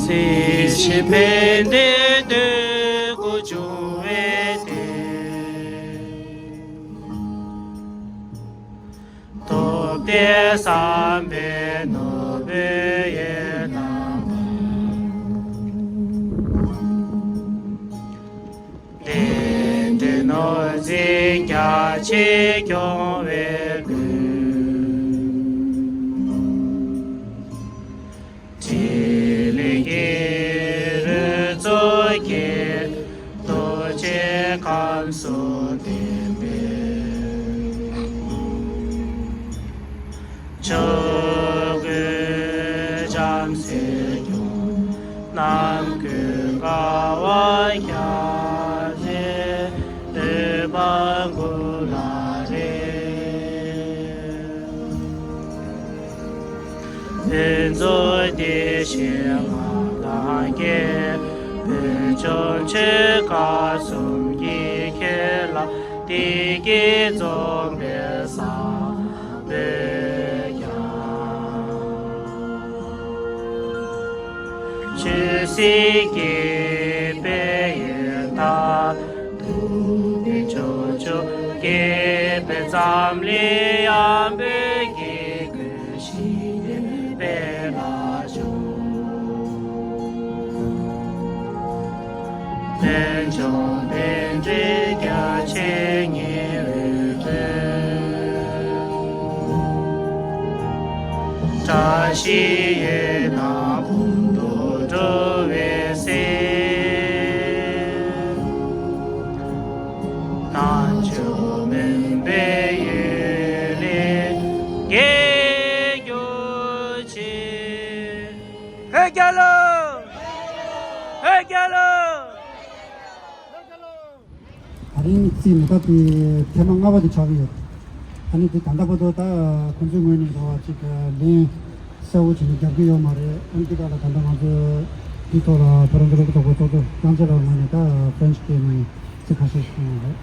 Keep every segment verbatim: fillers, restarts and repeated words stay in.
སྲིད་ཞི་ཕན་བདེའི་འདོད་དགུ་འབྱུང་བའི་དེ། ཐོབ་སྟེ་བསམ་པའི་ནོར་བུའི་ཡན་ལག་པ། ལས་འབྲས་ནོར་འཛིན་རྒྱ་ཆེ་སྐྱོང་བའི་མགོན། ཕྲིན་ལས་ཀྱི་རོལ་མཚོ་རྒྱས། རྡོ་རྗེ་ཁམས་གསུམ་ལྡན་པའི། ཕྱོགས་ཀུན་བྱམས་བརྩེས་སྐྱོང་། ནམ་ཀུན་དགའ་བ་རྒྱ་ཆེ། འདོད་པ་ཀུན་ལ་རེ། ཕུན་ཚོགས་བདེ་གཤེགས་ངག་དང་བཅས། བོད་ལྗོངས་ཆོལ་ཁ་གསུམ་གྱི་ཁྱོན་ལ། བདེ་སྐྱིད་འཛོམས་པའི་བསམ་པས་ཀྱང་། ཆོས་སྲིད་ཀྱི་དཔལ་ཡོན་དང་། ཐུབ་པའི་ཕྱོགས་བཅུ་རྒྱས་པའི་འཛམ་གླིང་། ཡངས་པའི་གི་ཀུན་ཞི་བདེ་བའི་ལ་འབྱུང་། དཔལ་འབྱོར་པཎྜི་རྒྱ་ཆེ་ཉེ་བའི་དོན། བཀྲ་ཤིས་འོད་སྣང་ཕུང་དུ་འགྲོ་བའི་སེམས། རྣལ་འབྱོར་མུན་པའི་གཡུལ་ལས་རྒྱལ་གྱུར་ཅིག་བོད་རྒྱལ་ལོ། བོད་རྒྱལ་ལོ། ད་རིང་རྩིས་མེད་སྟབས་ཀྱིས་ཐེངས་མ་ལྔ་པ་དེ་ཆགས་ཀྱི་ཡོད། ཨ་ནི་དེ་ད་ལྟ་བར་དུ་ད་ཁོང་ཚོའི་ངོས་ནས་རོ་ཅིག་ལན་གསལ་བོ་བྱས་ནས་རྒྱབ་ཀྱི་ཡོད་མ་རེད། ཨ་ནི་དེ་ག་ལ་ད་ལྟ་ང་ཚོ་འདི་ཐོག་ལ་བོད་རང་བཙན་སློབ་ཕྲུག་ཚོགས་པ་ཚོགས་གཙོ་རྐྱང་རྗེ་ལགས་ངོས་ནས་ད་ཕ་རན་སི་སྐད་ནས་ཚིག་ཁ་ཤས་ཤིག་གསུང་ཡོད་རེད།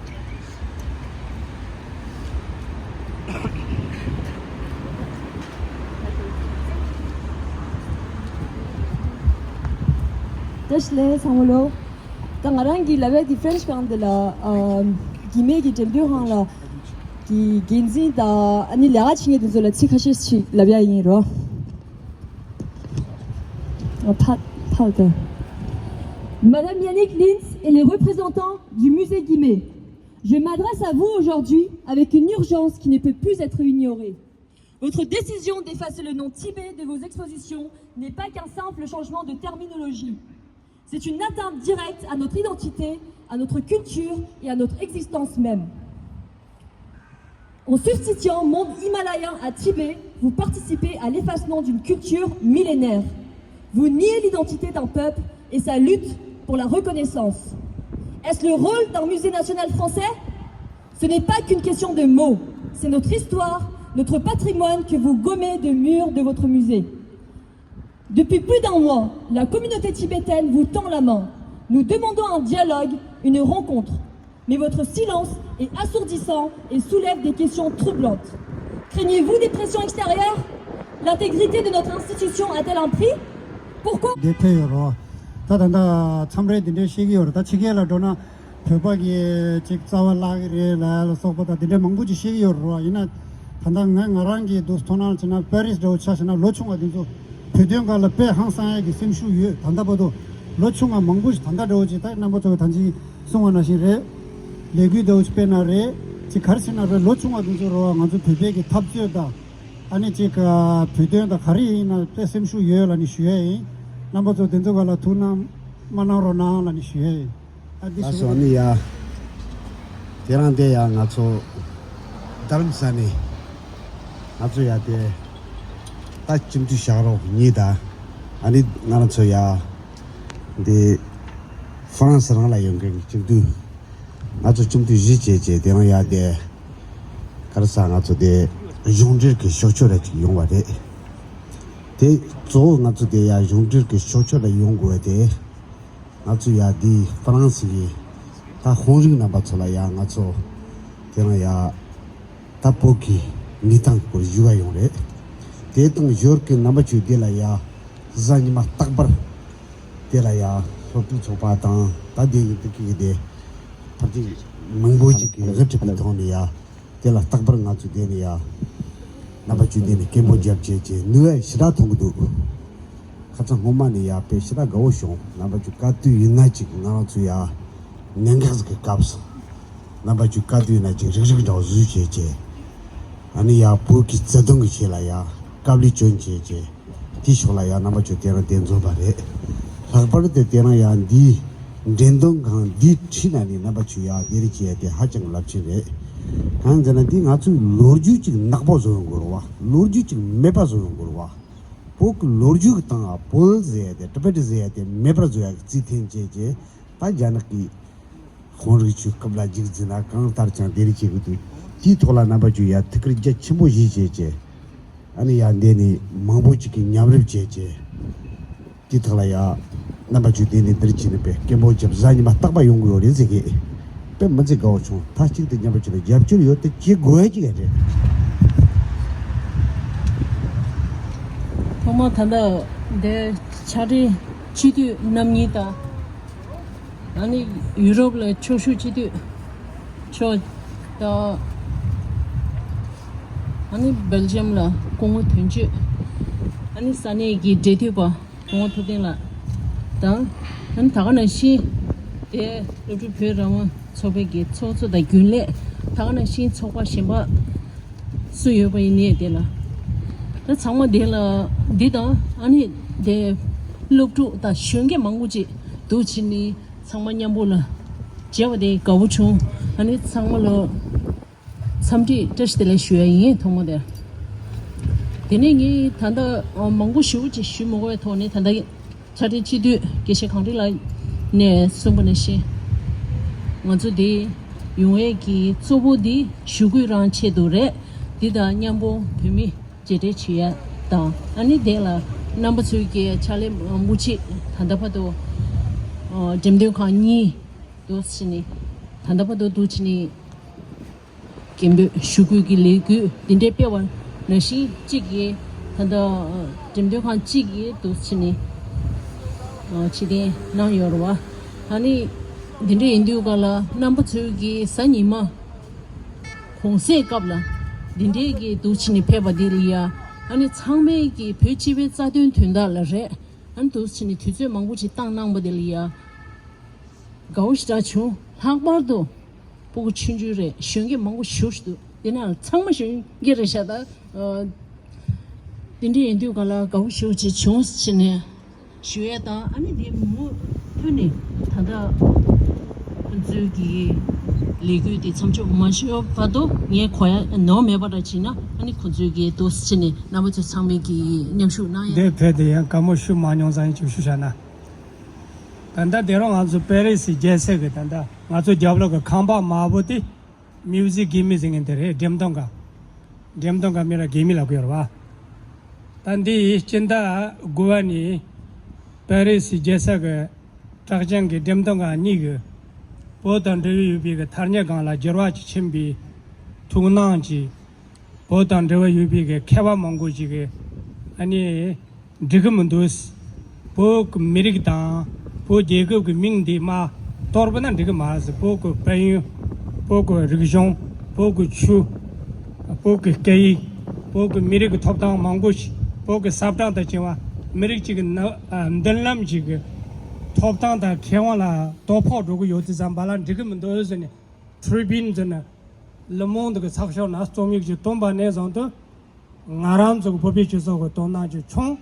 བཀྲ་ཤིས་བདེ་ལེགས་ཚང་མ་ལོ། ད་ང་རང་གི་ལབ་ཡ་དེ་ཕ་རན་སི་སྒང་དེ་ལ་ཨ་གི་མེད་ཀྱི་འགྲེམས་སྟོན་ཁང་ལ་གི་འགན་འཛིན་དང་ཨ་ནི་ལས་ཀ་བྱེད་མཁན་དེ་ཚོ་ལ་ཚིག་ཁ་ཤས་ཤིག་ལབ་ཡ་ཡིན་རོ། ཨ་ཕ་ཕ་ད། Madame Yannick Lintz et les représentants du musée Guimet, je m'adresse à vous aujourd'hui avec une urgence qui ne peut plus être ignorée. Votre décision d'effacer le nom Tibet de vos expositions n'est pas qu'un simple changement de terminologie. C'est une atteinte directe à notre identité, à notre culture et à notre existence même. En substituant monde himalayen à Tibet, vous participez à l'effacement d'une culture millénaire. Vous niez l'identité d'un peuple et sa lutte pour la reconnaissance. Est-ce le rôle d'un musée national français ? Ce n'est pas qu'une question de mots, c'est notre histoire, notre patrimoine que vous gommez de murs de votre musée. Depuis plus d'un mois, la communauté tibétaine vous tend la main. Nous demandons un dialogue, une rencontre. Mais votre silence est assourdissant et soulève des questions troublantes. Craignez-vous des pressions extérieures ? L'intégrité de notre institution a-t-elle un prix ? Pourquoi ? འདི་ཕེབས་ཡོད་རོ། ད་ད་ད་མཚམས་རེ་འདི་འདྲའི་བཤད་ཀྱི་ཡོད་རེད། ད་ཕྱི་རྒྱལ་ལ་འགྲོ་ན། བོད་པ་གི་ཅིག་རྩ་བ་བརླག་གི་རེད་ལ་ལ་སོགས་པ་དང་དེ་འདྲའི་མང་པོ་ཅིག་བཤད་ཀྱི་ཡོད་རེད་བ། ཡིན་ན་ད་ལྟ་ང་ང་རང་གི་འདུག་མཐོང་སྣང་བྱས་ན་པེ་རིས་འདྲ་བོ་ཆ་བཞག་ན་ལོ་ཆུང་བ་དེ་ཚོ་བོད་དོན་སྒང་ལ་དཔེ་ཧང་སང་ཡ་གི་སེམས་ཤུགས་ཡོད། ད་ལྟ་བར་དུ་ལོ་ཆུང་བ་མང་པོ་ཞིག་ད་ལྟ་འདྲ་བོ་ཅིག་ད་རྣམ་པ་ཚོ་གི་ད་ཅིག་གསུང་བ་ནང་བཞིན་རེད། ལས་འགུལ་འདྲ་བོ་ཅིག་སྤེལ་ན་རེད། ཅིག་ག་རེ་བྱས་ན་རེད། ལོ་ཆུང་བ་དེ་ཚོ་རེད་བ། ང་ཚོ་བོད་པའི་གི་འཐབ་རྩོད་དང་། ཨ་ནི་ཅིག་བོད་དོན་དང་ག་རེ་ཡིན་ན་དཔེ་སེམས་ཤུགས་ཡོད་ལབ་ནས་ཞུ་ཡས་ཡིན། རྣམ་པ་ཚོ་དེ་ཚོ་ག་ལ་ཐུགས་སྣང་མ་གནང་རོགས་གནང་ལབ་ནས་ཞུ་ཡས་ཡིན། ཨ་འདི་ལགས་ཞུ་སོ། ཨ་ནི་ཡ། དེ་རང་དེ་ཡ་ང་ཚོ་རྡ་རམ་ས་ནས་ང་ཚོ་ཡ་དེ་ད་སྤྱི་འཐུས་བཞག་རོགས་གཉིས་དང་། ཨ་ནི་ང་རང་ཚོ་ཡ་འདི་ཧྥ་རན་སི་རང་ལ་ཡོང་མཁན་གྱི་སྤྱི་འཐུས། ང་ཚོ་སྤྱི་འཐུས་བཞི་བྱས་བྱས་དེ་རང་ཡ་དེ། ག་རེ་ཟ་ང་ཚོ་དེ་གཞུང་འབྲེལ་གྱི་ཤོག་ཆོས་ར་ཅིག་ཡོང་བ་རེད། དེ་གཙོ་བོ་ང་ཚོ་དེ་ཡ་གཞུང་འབྲེལ་གྱི་ཤོག་ཆོས་ར་ཡོང་དགོས་དེ། ང་ཚོ་ཡ་དེ་ཧྥ་རན་སི་གི་ད་ཧོང་རིགས་རྣམ་པ་ཚོ་ལ་ཡ་ང་ཚོ་དེ་རང་ཡ་ད་བོད་ཀྱི་གནས་སྟངས་སྐོར་ཞུ་བ་ཡོང་རེད། དེ་དང་ཞོར་གྱི་རྣམ་པ་ཚོས་དེ་ལ་ཡ་གཟའ་ཉི་མ་རྟག་པར། དེ་ལ་ཡ་སློབ་ཕྲུག་ཚོགས་པ་དང་ད་དེ་ཡི་དེ་གི་དེ་ཕར་དེ་མང་པོ་ཅིག་གིས་རི་ཁྲིད་པའི་ཐོག་ནས་ཡ་དེ་ལ་རྟག་པར་ང་ཚོ་དེ་ནས་ཡ་རྣམ་པ་ཚོས་དེ་ནས་སྐད་འབོད་རྒྱབ་བྱས་བྱས་ནུས་པ་ཞེ་དྲག་ཐོན་གི་འདུག་ཁ་སང་སྔོན་མ་ནས་ཡ་དཔེ་ཞེ་དྲག་དགའ་བོ་བྱུང་། རྣམ་པ་ཚོས་ག་དུས་ཡིན་ན་ཅིག་ང་རང་ཚོ་ཡ་གནད་འགག་ཟིག་གི་སྐབས་སུ་རྣམ་པ་ཚོས་ག་དུས་ཡིན་ན་ཅིག་རིག་རིག་འདྲ་བོ་བཟོས་བྱས་བྱས། ཨ་ནི་ཡ་བོད་ཀྱི་བརྩེ་དུང་གི་ཆེད་ལ་ཡ་དཀའ་ལས་བསྐྱོན་བྱས་བྱས། དེའི་ཕྱོགས་ལ་ཡང་རྣམ་པ་ཚོས་དེ་རིང་དེ་འཛོམས་པ་རེད། ལྷག་པར་དུ་དེ་རིང་ཡང་འདིའི་འགྲེམས་སྟོན་ཁང་འདིའི་འཁྲིས་ན་ནི་རྣམ་པ་ཚོས་ཡང་དེ་རིང་བྱས་ཏེ་ཧ་ཅང་རླབས་ཆེན་རེད། གང་ཡིན་ཟེར་ན་འདི་ང་ཚོས་ལོ་རྒྱུས་ཅིག་ནག་པོ་བཟོ་ཡོང་དགོས་རེད་བ། ལོ་རྒྱུས་ཅིག་མེད་པ་བཟོ་ཡོང་དགོས་རེད་བ། བོད་ཀྱི་ལོ་རྒྱུས་ཀྱི་སྟེང་ལ་བོད་ཟེར་ཡ་དེ་ཊི་བེཊ་ཟེར་ཡ་དེ་མེད་པར་བཟོ་ཡ་གི་རྩིས་འཐེན་བྱས་རྗེས་ད་རྒྱ་ནག་གིས། ཁོང་རིགས་ཚོའི་སྐབས་ལ་འཇིག་འཛིན་ན་གང་ལྟར་ཀྱང་དེ་རིགས་བྱེད་དགོས་འདུག་དེའི་ཐོག་ལ་རྣམ་པ་ཚོས་ཡ་ཐུགས་ཁུར་རྒྱ་ཆེན་པོ་བཞེས་བྱས་བྱས། ཨ་ནི་ཡ་འདས་ནས་མང་པོ་ཅིག་གིས་མཉམ་རུབ་བྱས་བྱས། དེའི་ཐོག་ལ་ཡ་རྣམ་པ་ཚོས་དེ་ནས་འདིར་ཕྱིན་ནས་པའི་སྐད་འབོད་རྒྱབ་གཟའ་ཉི་མ་རྟག་པར་ཡོང་གི་ཡོད་རེད་ཟེར་གི། དཔེ་མི་ཚེ་དགའ་བོ་བྱུང་། མཐའ་གཅིག་ཏུ་རྣམ་པ་ཚོས་ལ་རྒྱབ་སྐྱོར་ཡོད་དེ་བྱེད་དགོས་ཀྱི་རེད། ཐོག་མར་ད་ལྟ་འདིར་ཕྱག་སྦྲེལ་སྤྱི་འཐུས་རྣམ་གཉིས་དང་། ཨ་ནི་ཡུ་རོབ་ལ་ཕྱོགས་བཞུགས་སྤྱི་འཐུས་མཆོག་དང་། ཨ་ནི་སྦེལ་ཇམ་ལ་སྐུ་ངོ་དོན་གཅོད། ཨ་ནི་ས་གནས་ཀྱི་འབྲེལ་མཐུད་པ་སྐུ་ངོ་ཐུབ་བསྟན་ལགས་དང་། ཨ་ནི་ད་ག་ནང་བཞིན་དེ་སློབ་ཕྲུག་བོད་རང་དབང་ཚོགས་པའི་གི་ཚོགས་གཙོ་དང་རྒྱུན་ལས། ད་ག་ནང་བཞིན་ཚོགས་པ་གཞན་པ་སུ་ཡོད་པ་ཡིན་ནའི་དེ་ལ། ད་ཚང་མ་དེ་ལ་འདི་དང་ཨ་ནི་དེ་སློབ་ཕྲུག་དང་གཞོན་སྐྱེས་མང་པོ་ཅིག་འདུག་བྱས་ནས་ཚང་མ་མཉམ་པོ་ལ་མཇལ་བ་དེ་དགའ་བོ་བྱུང་། ཨ་ནི་ཚང་མ་ལ་འཚམས་འདྲི་བཀྲ་ཤིས་བདེ་ལེགས་ཞུ་ཡ་ཡིན། ཐོག་མ་དེ། དེ་ནས་ངས་ད་ལྟ་མང་པོ་ཞེ་པོ་ཅིག་ཞུ་མི་དགོས་པའི་ཐོག་ནས་ད་ལྟ། ཕྱག་སྦྲེལ་སྤྱི་འཐུས་དགེ་བཤེས་གངས་རི་ལགས་ནས་གསུངས་པ་ནང་བཞིན། ང་ཚོ་འདི་ཡོང་ཡས་ཀྱི་གཙོ་བོ་འདི་ཞུ་སྐུལ་རང་ཆེད་དུ་རེད། འདི་དང་མཉམ་པོ་བོད་མི་མཇལ་འཕྲད་བྱེད་ཡས་དང་། ཨ་ནི་དེ་ལ་རྣམ་པ་ཚོའི་གི་ཕྱག་ལས་མང་པོ་ཅིག་ད་ལྟ་བར་དུ་འགྲེམས་སྟོན་ཁང་གཉིས་འདུག་བྱས་ནས། ད་ལྟ་བར་དུ་འདུག་བྱས་ནས། སྐད་འབོད་ཞུ་སྐུལ་གྱི་ལས་འགུལ་འདི་འདྲའི་སྤེལ་བ་ནང་བཞིན་གཅིག་གིས་ད་ལྟ་འགྲེམས་སྟོན་ཁང་གཅིག་གིས་འདུག་བྱས་ནས་ཕྱིར་འཐེན་གནང་ཡོད་རེད་བ། ཨ་ནི་འདི་འདྲ་ཡིན་དུས་ག་ལ་རྣམ་པ་ཚོའི་གི་གཟའ་ཉི་མ་གུང་སེང་སྐབས་ལ་འདི་འདྲའི་གི་འདུག་བྱས་ནས་ཕེབས་པ་འདི་ལ་ཡ། ཨ་ནི་ཚང་མས་གི་བོད་སྤྱི་པའི་རྩ་དོན་དོན་དག་ལ་རེད། ཨ་ནི་འདུག་བྱས་ནས་དུས་ཚོད་མང་པོ་ཅིག་བཏང་གནང་བ་འདི་ལ་ཡ། དགའ་བོ་ཞེ་དྲག་བྱུང་། ལྷག་པར་དུ་སྤུ་གུ་ཆུང་ཆུང་རེད། གཞོན་སྐྱེས་མང་པོ་ཞེ་པོ་ཅིག་འདུག་དེ་ན་ཚང་མ་གཞོན་སྐྱེས་རེད་ཤག་ད་ཨ་དེ་འདྲ་ཡིན་དུས་ག་ལ་དགའ་བོ་ཞེ་པོ་ཅིག་བྱུང་ཟེར་ནས་ཞུ་ཡས་དང་། ཨ་ནི་དེ་མུ་མཐུད་ནས་ད་ལྟ་ཁོང་ཚོའི་གི་ལས་འགུལ་དེ་མཚམས་འཇོག་མ་ཤོར་བར་དུ་ངས་གོ་ཡ་ནོར་མེད་པ་འདྲ་བྱས་ན། ཨ་ནི་ཁོང་ཚོའི་གི་འདུག་ཟེར་ནས་རྣམ་པ་ཚོ་ཚང་མས་གི་མཉམ་ཞུགས་གནང་ཡ། འདི་བོད་དེ་ཡང་དགའ་མོ་ཞུ་མ་མྱོང་ཙང་ཡིན་ཅིག་ཞུ་བྱ་ན། ད་ལྟ་དེ་རིང་ང་ཚོ་པེ་རི་སི་རྒྱལ་ས་གི་ད་ལྟ་ང་ཚོ་རྒྱབ་ལོགས་གི་ཁང་པ་དམར་པོ་དེ་མིའུ་ཟི་གྷེ་མི་ཟེར་མཁན་དེ་རེད། འགྲེམས་སྟོན་ཁང་། འགྲེམས་སྟོན་ཁང་མིང་ལ་གྷེ་མི་ལབ་ཀྱི་ཡོད་རེད་བ། ད་འདི་ཡི་སྤྱི་ཟླ་དགུ་པ་ནས་པེ་རི་སི་རྒྱལ་ས་གི་གྲགས་ཅན་གྱི་འགྲེམས་སྟོན་ཁང་གཉིས་ཀྱིས་བོད་དང་འབྲེལ་བ་ཡོད་པའི་གི་ཐ་སྙད་སྒང་ལ་འགྱུར་བ་ཅིག་ཕྱིན་པའི་ཐུགས་སྣང་གིས། བོད་དང་འབྲེལ་བ་ཡོད་པའི་གི་མཁས་པ་མང་པོ་ཞིག་གིས་ཨ་ནི་འགྲིག་གི་མི་འདུག་བོད་ཀྱི་མི་རིགས་དང་བོད་རྒྱལ་ཁབ་ཀྱི་མིང་འདི་མར་གཏོར་བ་ན་འགྲིག་གི་མ་རེད། བོད་ཀྱི་དཔལ་ཡོན། བོད་ཀྱི་རིག་གཞུང་། བོད་ཀྱི་ཆོས། བོད་ཀྱི་སྐད་ཡིག། བོད་ཀྱི་མི་རིགས་ཀྱི་ཐོབ་ཐང་མང་པོ་ཞིག་བོད་ཀྱི་ཟབ་སྦྲགས་དང་བཅས་པ་མི་རིགས་གཅིག་གི་ན་ཨ་མདུན་ལམ་ཞིག་གི་ཐོབ་ཐང་དང་ཁེ་དབང་ལ་དོ་ཕོག་འགྲོ་གི་ཡོད་དུས་ཙམ་པ་ལ་འགྲིག་གི་མི་འདུག་ཟེར་ནས། ཊི་རི་བིའུན་ཟེར་ན། ལི་མོན་དུ་གི་ཚགས་ཤོག་ནང་རྩོམ་ཡིག་ཅིག་བཏོན་པ་ནས་བཟུང་སྟེ། ང་རང་ཚོ་གི་བོད་པའི་སྤྱི་ཚོགས་ཀྱི་དོ་སྣང་ཅིག་བྱུང་།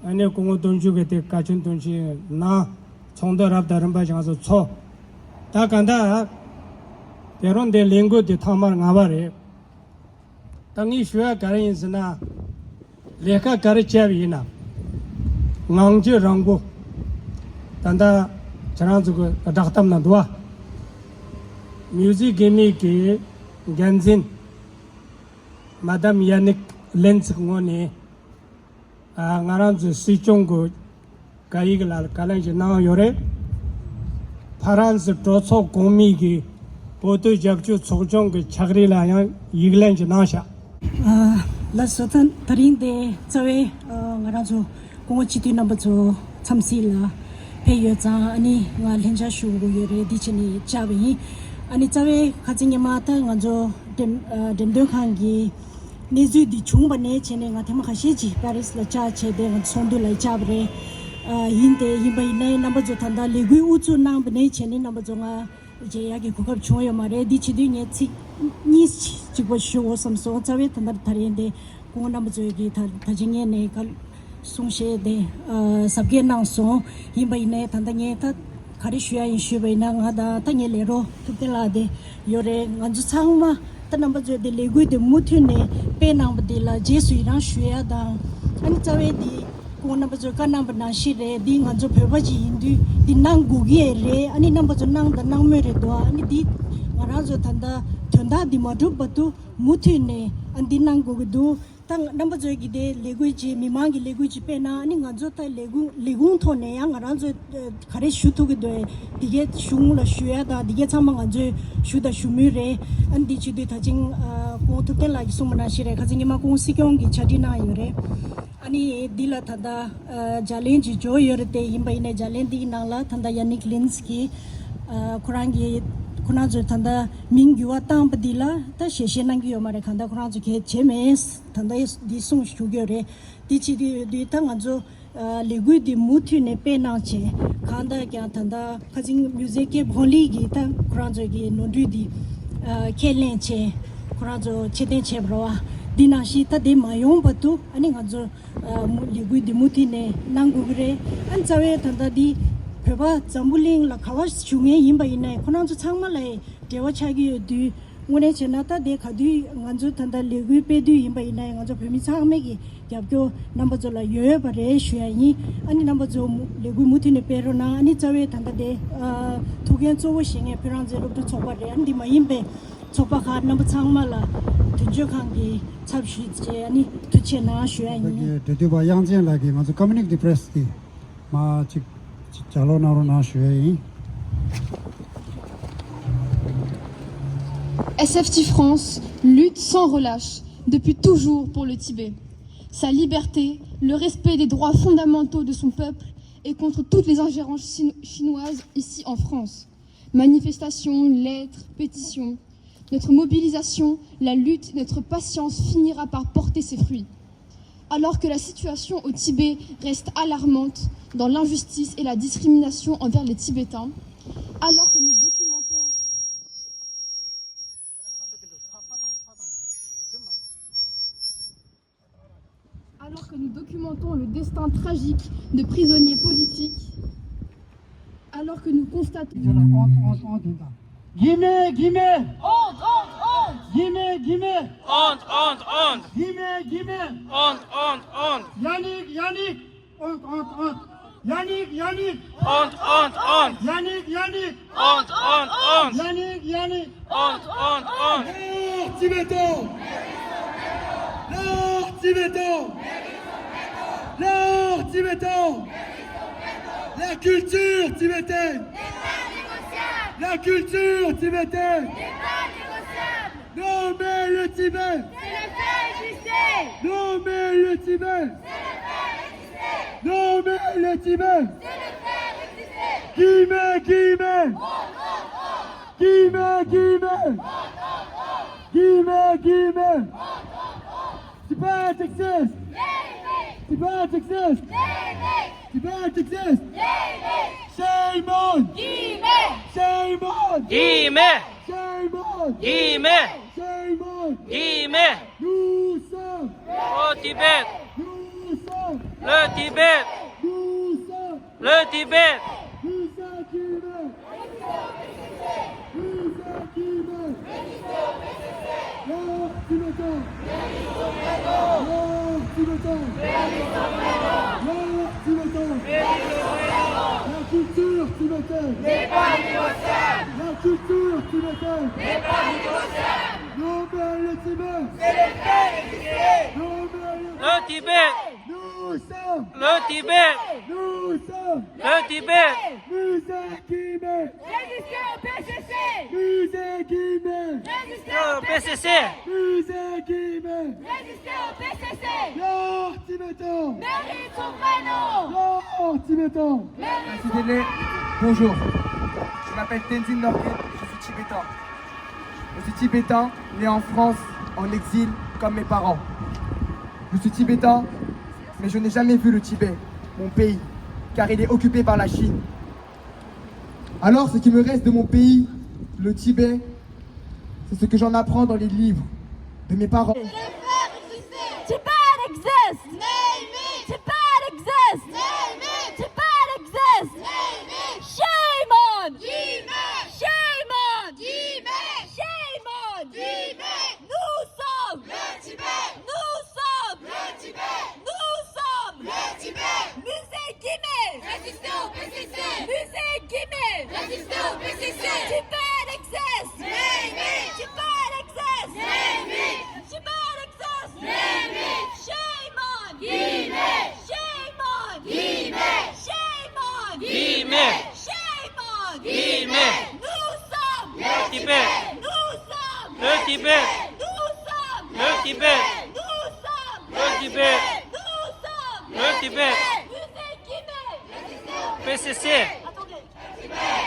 ཨ་ནི་སྐུ་ངོ་དོན་གཅོད་ཀྱིས་དེ་བཀའ་ཆོས་དོན་གཅོད་གནང་། ཚོགས་འདུ་རབ་དང་རིམ་པ་ཞིག་ང་ཚོ་ཚོགས། ད་ག་འདྲ། དེ་རིང་འདི་ལས་འགུལ་འདི་ཐོག་མར་ང་བ་རེད། ད་ངས་ཞུ་ཡ་ག་རེ་ཡིན་ཟེར་ན། ལས་ཀ་ག་རེ་བྱས་པ་ཡིན་ན། ངང་རྒྱུད་རིང་པོ། ད་ལྟ་ཁྱེད་རང་ཚོ་གི་བསྒྲགས་གཏམ་ནང་འདུག་བ། མིའུ་ཟི་གྷེ་མི་གི་འགན་འཛིན་མ་དམ་ཡ་ནིག་ལེན་ཚིག་ངོས་ནས། ཨ་ང་རང་ཚོའི་སྲིད་སྐྱོང་གི་བཀའ་ཡིག་ལ་བཀའ་ལན་ཞིག་གནང་ཡོད་རེད། ཕ་རན་སི་གྲོས་ཚོགས་གོང་མའི་གི་བོད་དོན་རྒྱབ་སྐྱོར་ཚོགས་ཆུང་གི་ཕྱག་རིས་ལ་ཡང་ཡིག་ལན་ཞིག་གནང་ཤག་ཨ་ལགས་སོ། ད་དེ་རིང་དེ་རྩ་བའི་ཨ་ང་རང་ཚོ་སྐུ་ངོ་སྤྱི་འཐུས་རྣམ་པ་ཚོ་འཚམས་གཟིགས་ལ་ ཕེབས་ཡོད་ཙང་ཨ་ནི་ང་ལྷན་བཅར་ཞུ་དགོས་ཡོད་རེད། འདི་བྱས་ནས་བཅར་བ་ཡིན། ཨ་ནི་རྩ་བའི་ཁ་སང་ཉི་མ་ད་ང་ཚོ་འགྲེམས་ཨ་འགྲེམས་སྟོན་ཁང་གི་གནས་ཚུལ་འདི་བྱུང་བ་ནས་བྱས་ནས་ང་ཐེངས་མ་ཁ་ཤས་ཅིག་པེ་རིས་ལ་བཅར་བྱས་ཏེ་ང་ཚོ་ཚོགས་འདུ་ལ་བཅར་བ་རེད། ཨ་ཡིན་ཏེ་ཡིན་པ་ཡིན་ནའི་རྣམ་པ་ཚོ་ད་ལྟ་ལས་འགུལ་དབུ་འཛུགས་གནང་བ་ནས་བྱས་ནས་རྣམ་པ་ཚོ་ང་མཇལ་ཡག་གི་གོ་སྐབས་བྱུང་ཡོད་མ་རེད། འདི་བྱེད་དུས་ངས་ཚིག་གཉིས་གཅིག་པ་ཞུ་དགོས་བསམ་སོང་། རྩ་བའི་ད་ལྟ་ད་རེས་འདི་སྐུ་ངོ་རྣམ་པ་ཚོས་ཀྱིས་ད་ད་ཅི་ངས་ནས་ག་གསུང་བཤད་དེ་ཨ་གཟབ་རྒྱས་གནང་སོང་། ཡིན་པ་ཡིན་ནའི་ད་ལྟ་ངས་ད་ག་རེ་ཞུ་ཡ་ཡིན་ཞུས་པ་ཡིན་ན། ང་དང་ད་ངའི་ལས་རོགས་ཐུབ་བསྟན་ལགས་དེ་ཡོད་རེད། ང་ཚོ་ཚང་མ་ད་རྣམ་པ་ཚོས་དེ་ལས་འགུལ་དེ་མུ་མཐུད་ནས་སྤེལ་གནང་བ་དེ་ལ་རྗེས་སུ་ཡི་རང་ཞུ་ཡ་དང་། ཨ་ནི་རྩ་བའི་དེ་སྐུ་ངོ་རྣམ་པ་ཚོས་བཀའ་གནང་བ་ནང་བཞིན་རེད། འདི་ང་ཚོ་བོད་པ་ཅིག་ཡིན་དུས་འདི་གནང་དགོས་ཀྱི་རེད། ཨ་ནི་རྣམ་པ་ཚོ་གནང་དང་གནང་མུས་རེད་འདུག་ཨ་ནི་འདི་ང་རང་ཚོ་ད་ལྟ་དོན་དག་འདི་མ་འགྲུབ་བར་དུ་མུ་མཐུད་ནས་ཨ་འདི་གནང་དགོས་ཀྱི་འདུག་ད་རྣམ་པ་ཚོས་ཀྱི་དེ་ལས་འགུལ་ཅིག་མི་མང་གི་ལས་འགུལ་ཅིག་སྤེལ་ན། ཨ་ནི་ང་ཚོ་ད་ལས་འགུལ་ལས་ཁུངས་ཐོག་ནས་ཡང་ང་རང་ཚོས་ག་རེ་ཞུ་ཐུབ་ཀྱི་འདུག་འདི་གའི་གཞུང་ལ་ཞུ་ཡ་དང་འདི་གའི་ཚང་མ་ང་ཚོས་ཞུ་དང་ཞུ་མུས་རེད། ཨ་ནི་འདི་བྱེད་དུས་ད་ཅིང་ཨ་སྐུ་ངོ་ཐུབ་བསྟན་ལགས་ཀྱིས་གསུངས་པ་ནང་བཞིན་རེད། ཁ་སང་ཉི་མ་སྐུ་ངོ་སྲིད་སྐྱོང་གིས་ཕྱག་བྲིས་གནང་ཡོད་རེད། ཨ་ནི་འདི་ལ་ད་ལྟ་ཨ་ལྗགས་ལན་ཅིག་འབྱོར་ཡོད་རེད། དེ་ཡིན་པ་ཡིན་ནའི་ལྗགས་ལན་འདིའི་ནང་ལ་ད་ལྟ་ཡ་ནིག་ལིན་སི་ཀྱིས་ཨ་ཁོ་རང་གིས་ཁོ་རང་ཚོས་ད་ལྟ་མིང་འགྱུར་བ་བཏང་པ་འདི་ལ་ད་ཞལ་བཞེས་གནང་གི་ཡོད་མ་རེད། གང་ལྟར་ཁོ་རང་ཚོ་གལ་བྱེད་མེད། ད་ལྟ་འདི་གསུངས་བཞུགས་ཡོད་རེད། འདི་བྱེད་དུས་འདི་ད་ང་ཚོ་ཨ་ལས་འགུལ་འདི་མུ་མཐུད་ནས་སྤེལ་གནང་བྱས། གང་ལྟར་ཀྱང་ད་ལྟ་ཁ་སང་མུ་ཟེ་ཀེབ་ཧོ་ལི་གི་ད་ཁོ་རང་ཚོ་གི་ནོར་འཁྲུལ་འདི་ཨ་ཁས་ལེན་བྱས། ཁོ་རང་ཚོ་ཕྱིར་འཐེན་བྱས་པ་རེད་བ། འདི་ནང་བཞིན་ད་འདི་མ་ཡོང་བར་དུ་ཨ་ནི་ང་ཚོ་ཨ་མུ་ལས་འགུལ་འདི་མུ་མཐུད་ནས་གནང་དགོས་ཀྱི་རེད། ཨ་ནི་རྩ་བའི་ད་ལྟ་འདི་བོད་པ་འཛམ་བུ་གླིང་ལ་ག་བ་བཞུགས་མཁན་ཡིན་པ་ཡིན་ནའི་ཁོ་རང་ཚོ་ཚང་མ་ལ་འབྲེལ་བ་ཆགས་ཀྱི་ཡོད་དུས། དངོས་གནས་བྱས་ན་ད་དེ་ག་དུས་ང་ཚོ་ད་ལྟ་ལས་འགུལ་སྤེལ་དུས་ཡིན་པ་ཡིན་ན་ཡང་ང་ཚོ་བོད་མི་ཚང་མས་ཀྱི་རྒྱབ་སྐྱོར་རྣམ་པ་ཚོ་ལ་ཡོད་པ་རེད་ཞུ་ཡ་ཡིན། ཨ་ནི་རྣམ་པ་ཚོ་མུ་ལས་འགུལ་མུ་མཐུད་ནས་སྤེལ་རོགས་གནང་། ཨ་ནི་རྩ་བའི་ད་ལྟ་དེ་ཨ་ཐུགས་འགན་གཙོ་བོ་བཞེས་མཁན་བོད་རང་བཙན་སློབ་ཕྲུག་ཚོགས་པ་རེད། ཨ་ནི་འདི་མ་ཡིན་པའི་ཚོགས་པ་ཁག་རྣམ་པ་ཚང་མ་ལ་མདུན་སྐྱོད་ཁང་གི་ཚབ་ཞུས་བྱས་ཨ་ནི་ཐུགས་རྗེ་གནང་ཞུ་ཡ་ཡིན། འབྲེལ་མཐུད་པ་དབྱངས་ཅན་ལགས་ཀྱིས་ང་ཚོ་ཀོ་མུ་ནི་ཊི་པི་རེ་སི་གི་མ་ཅིག་ཅིག་ལྗགས་ཀློག་གནང་རོགས་གནང་ཞུ་ཡ་ཡིན། S F T France lutte sans relâche depuis toujours pour le Tibet. Sa liberté, le respect des droits fondamentaux de son peuple et contre toutes les ingérences chino- chinoises ici en France. Manifestations, lettres, pétitions. Notre mobilisation, la lutte, notre patience finira par porter ses fruits. Alors que la situation au Tibet reste alarmante dans l'injustice et la discrimination envers les Tibétains, alors que nous documentons Alors que nous documentons le destin tragique de prisonniers politiques, alors que nous constatons Gime, gime. Gime, gime. Yannick, Yannick. Yannick, Yannick. Yannick, Yannick. Yannick, Yannick. L'art tibétain. L'art tibétain. L'art tibétain. La culture tibétaine. La culture tibétaine. Non, mais le Tibet. C'est le fait exister. Non, mais le Tibet. C'est le fait exister. Non, mais le Tibet. C'est le fait exister. Gime, gime. Gime, gime. Gime, gime. Tibet exists. Tibet exists. Tibet exists. Shame on. Shame on. Gime. Shame on. Gime. Shame on. Gime. Nous sommes. Au Tibet. Nous sommes. Le Tibet. Nous sommes. Le Tibet. Nous sommes Tibet. Nous sommes Tibet. L'art tibétain. L'art tibétain. L'art tibétain. La culture tibétaine. N'est pas négociable. La culture tibétaine. N'est pas négociable. Non, mais le Tibet. C'est le fait exister. Non, mais le Le Tibet. Nous sommes. Le Tibet. Nous sommes. Le Tibet. Musée Guimet. Résistez au P C C. Musée Guimet. Résistez au P C C. Musée Guimet. Résistez au P C C. L'art tibétain. Mérite son vrai nom. L'art Tibétain. Merci Délé. Bonjour. Je m'appelle Tenzin Norgay, je suis tibétain. Je suis tibétain, né en France, en exil, comme mes parents. Je suis tibétain, mais je n'ai jamais vu le Tibet, mon pays, car il est occupé par la Chine. Alors, ce qui me reste de mon pays, le Tibet, c'est ce que j'en apprends dans les livres de mes parents. Tibet exists! Name it! Tibet exists! Name it! Tibet exists! Name it! Shame on! Shame on! Shame on! Nous sommes le Tibet! Nous sommes le Tibet! Nous sommes le Tibet! Musée Guimet! Résistez au P C C! Musée Guimet! Résistez au P C C! Tibet exists! Name it! Tibet exists! Name it! Tibet exists! Name it! Shame on! Guimet! Shame on! Guimet! Shame on! Guimet! Shame on! Guimet! Nous sommes le Tibet! Nous sommes le Tibet! Nous sommes le Tibet! Nous sommes le Tibet! Nous sommes le Tibet! Musée Guimet! P C C. Attendez. Nous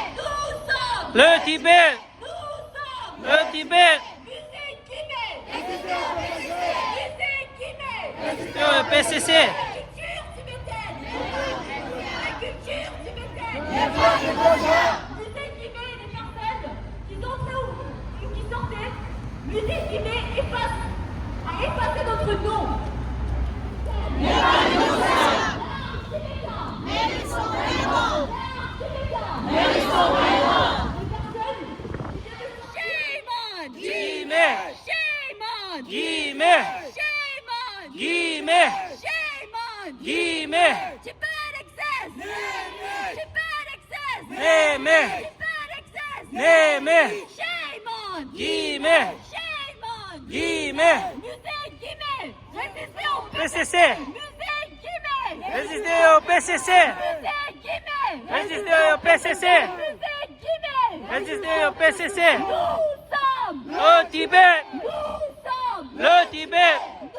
sommes le Tibet! Nous sommes le Tibet! Musée Guimet! Musée Guimet! P C C. La culture tibétaine! La culture tibétaine! Musée Guimet, les personnes qui entrent ou qui sortaient, Musée Guimet efface, a effacé notre nom. L'art tibétain! L'art tibétain! Les personnes qui viennent de sortir. Shame on! Guimet! Shame on! Guimet! Shame on! Guimet! Shame on! Guimet! Tibet exists! Name it! Tibet exists! Name it! Tibet exists! Name it! Shame on! Guimet! Shame on! Guimet! Musée Guimet! Résistez au P C C! Musée Guimet! Résistez au P C C! Musée Guimet! Résistez au P C C! Musée Guimet! Résistez au P C C! Nous sommes le Tibet! Nous sommes le Tibet! Nous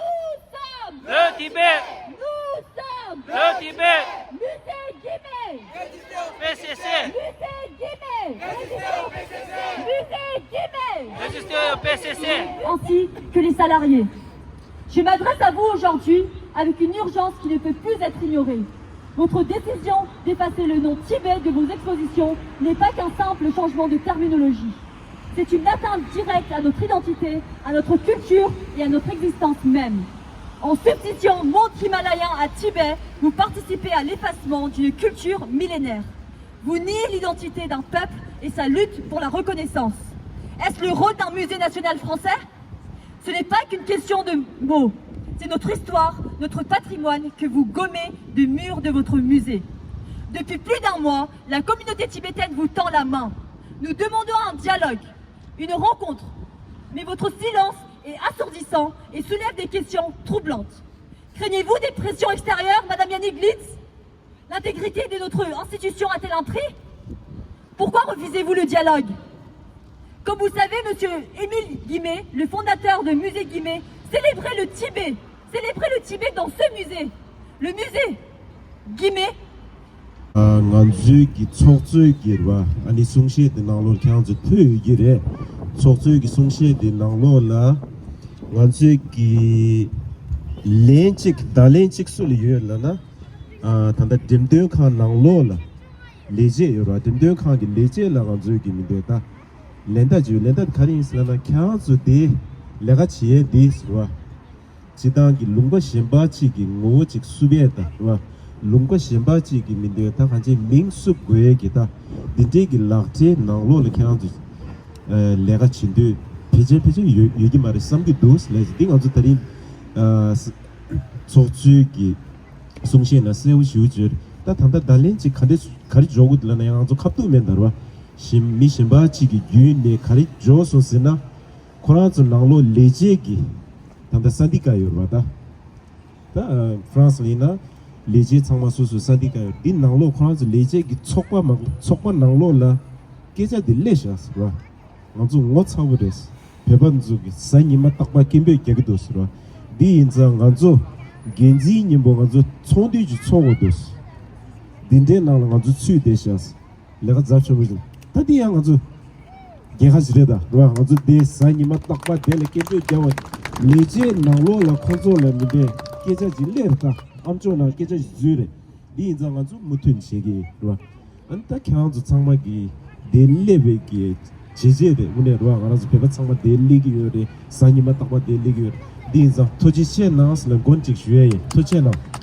sommes le Tibet! Nous sommes le Tibet! Musée Guimet! P C C! Musée Guimet! Musée Guimet! Résistez au P C C! Ainsi que les salariés. Je m'adresse à vous aujourd'hui avec une urgence qui ne peut plus être ignorée. Votre décision d'effacer le nom Tibet de vos expositions n'est pas qu'un simple changement de terminologie. C'est une atteinte directe à notre identité, à notre culture et à notre existence même. En substituant monde himalayen à Tibet, vous participez à l'effacement d'une culture millénaire. Vous niez l'identité d'un peuple et sa lutte pour la reconnaissance. Est-ce le rôle d'un musée national français ? Ce n'est pas qu'une question de mots. C'est notre histoire, notre patrimoine que vous gommez des murs de votre musée. Depuis plus d'un mois, la communauté tibétaine vous tend la main. Nous demandons un dialogue, une rencontre. Mais votre silence est assourdissant et soulève des questions troublantes. Craignez-vous des pressions extérieures, Madame Yannick Glitz ? L'intégrité de notre institution a-t-elle un prix ? Pourquoi refusez-vous le dialogue ? Comme vous le savez, monsieur Émile Guimet, le fondateur de Musée Guimet, célébrait le Tibet, célébrait le Tibet dans ce musée. Le musée Guimet. ང་ཚོའི་གི་ཚོགས་གཙོའི་གི་རེད་བ། ཨ་ནི་གསུང་བཤད་དེ་ནང་ལོགས་ཁྱེད་རང་ཚོ་ཐོས་ཡོད་ཀྱི་རེད། ཚོགས་གཙོའི་གི་གསུང་བཤད་དེ་ནང་ལོགས་ལ་ང་ཚོའི་གི་ལན་གཅིག་བརྡ་ལན་གཅིག་སུ་ལ་ཡོད་ལབ་ན། ཨ། ད་ལྟ་འགྲེམས་སྟོན་ཁང་ནང་ལོགས་ལ་ལས་བྱེད་ཡོད་ར། འགྲེམས་སྟོན་ཁང་གི་ལས་བྱེད་ལ་ང་ཚོའི་གི་མི་འདོད་ད་ལན་ད་བརྗོད། ལན་ད་ག་རེ་ཡིན་ཟེར་ན། ཁྱེད་རང་ཚོ་དེ་ལས་ཀ་བྱེད་ཡས་དེ་ཟེར་བ། སྤྱི་བཏང་གི་ལུང་པ་གཞན་པ་གཅིག་གི་ངོ་བོ་གཅིག་བསུབ་ཡས་ད་ར། ལུང་པ་གཞན་པ་གཅིག་གི་མི་འདོད་ད་གང་ཅི་མིང་བསུབ་དགོས་ཡས་ཀྱི་ད་འདི་འདྲའི་གི་ལག་ཁྲའི་ནང་ལོགས་ལ་ཁྱེད་རང་ཚོ་ལས་ཀ་བྱེད་འདོད་ཕལ་ཆེར་ཕལ་ཆེར་ཡོད་ཡོད་ཀྱི་མ་རེད་བསམ་གྱི་འདུག་ལས་ཀྱི་འདི་ང་ཚོ་ད་རིང་ཚོགས་གཙོའི་གི་གསུང་བཤད་ནང་གསལ་བོ་ཞེ་པོ་བརྗོད། ད་ད་ལྟ་བརྡ་ལན་ཅིག་ག་འདྲས་ག་རེ་འཇོག་དགོས་འདུག་ལབ་ན་ཡང་ང་ཚོ་ཁ་ཐུག་མེད་ད་ར་བ། གཞན་མི་གཞན་པ་ཅིག་གི་བརྒྱུད་ནས་ག་རེ་འཇོག་སོང་ཟེར་ན། ཁོ་རང་ཚོ་ནང་ལོགས་ལས་བྱེད་ཀྱི་ད་ལྟ་ས་འདི་ཀ་ཡོད་ར་བ་ད། ད་ཧྥ་རན་སི་ལ་ཡིན་ན་ལས་བྱེད་ཚང་མ་སོ་སོའི་ས་འདི་ཀ་ཡོད། འདི་ནང་ལོགས་ཁོ་རང་ཚོ་ལས་བྱེད་ཀྱི་ཚོགས་པ་མ་ཚོགས་པ་ནང་ལོགས་ལ་སྐད་ཆ་འདི་སླེབས་བཞག་ཟེར་བ། ང་ཚོ་ངོ་ཚ་བོ་རེད། བོད་པ་ཚོ་གི་གཟའ་ཉི་མ་རྟག་པར་སྐད་འབོད་རྒྱག་གི་འདུག་ཟེར་བ། འདི་ཡིན་ཙང་ང་ཚོ་འགན་འཛིན་མཉམ་པོ་ང་ཚོ་ཚོགས་འདུ་ཅིག་ཚོགས་དགོས་འདུག་འདི་འདྲའི་ནང་ལ་ང་ཚོ་ཚུད་བསྡད་ཤག་ལས་ཀ་ཚབས་ཆེན་པོ་ཞིག་ད་འདི་ཡང་ང་ཚོ་རྒྱལ་ཁ་ཞིག་རེད་ད་རེད་བ། ང་ཚོ་འདི་གཟའ་ཉི་མ་རྟག་པར་དེ་ལ་སྐད་ཆ་རྒྱག་པ་ལས་བྱེད་ནང་ལོགས་ལ་ཁོང་ཚོ་ལ་མི་འདྲའི་སྐད་ཆ་ཅིག་སླེབས་ད་ཨ་མཆོག་ནང་སྐད་ཆ་ཞིག་འཛུལ་རེད། འདི་ཡིན་ཙང་ང་ཚོ་མུ་མཐུད་བྱེད་ཀྱི་རེད་བ། ཨ་ནི་ད་ཁྱེད་རང་ཚོ་ཚང་མ་གིས་དེ་སླེབས་པའི་གི་བྱས་རྗེས་དེ་དངོས་གནས་རེད་བ། ང་རང་ཚོ་བོད་པ་ཚང་མ་དེ་སླེབས་ཀྱི་ཡོད་རེད། གཟའ་ཉི་མ་རྟག་པར་དེ་སླེབས་ཀྱི་ཡོད་རེད། འདི་ཡིན་ཙང་ཐུགས་རྗེ་ཆེ་གནང་ཟེར་ནས་མགོན་གཅིག་ཞུ་ཡ་ཡིན། ཐུགས་རྗེ་གནང་།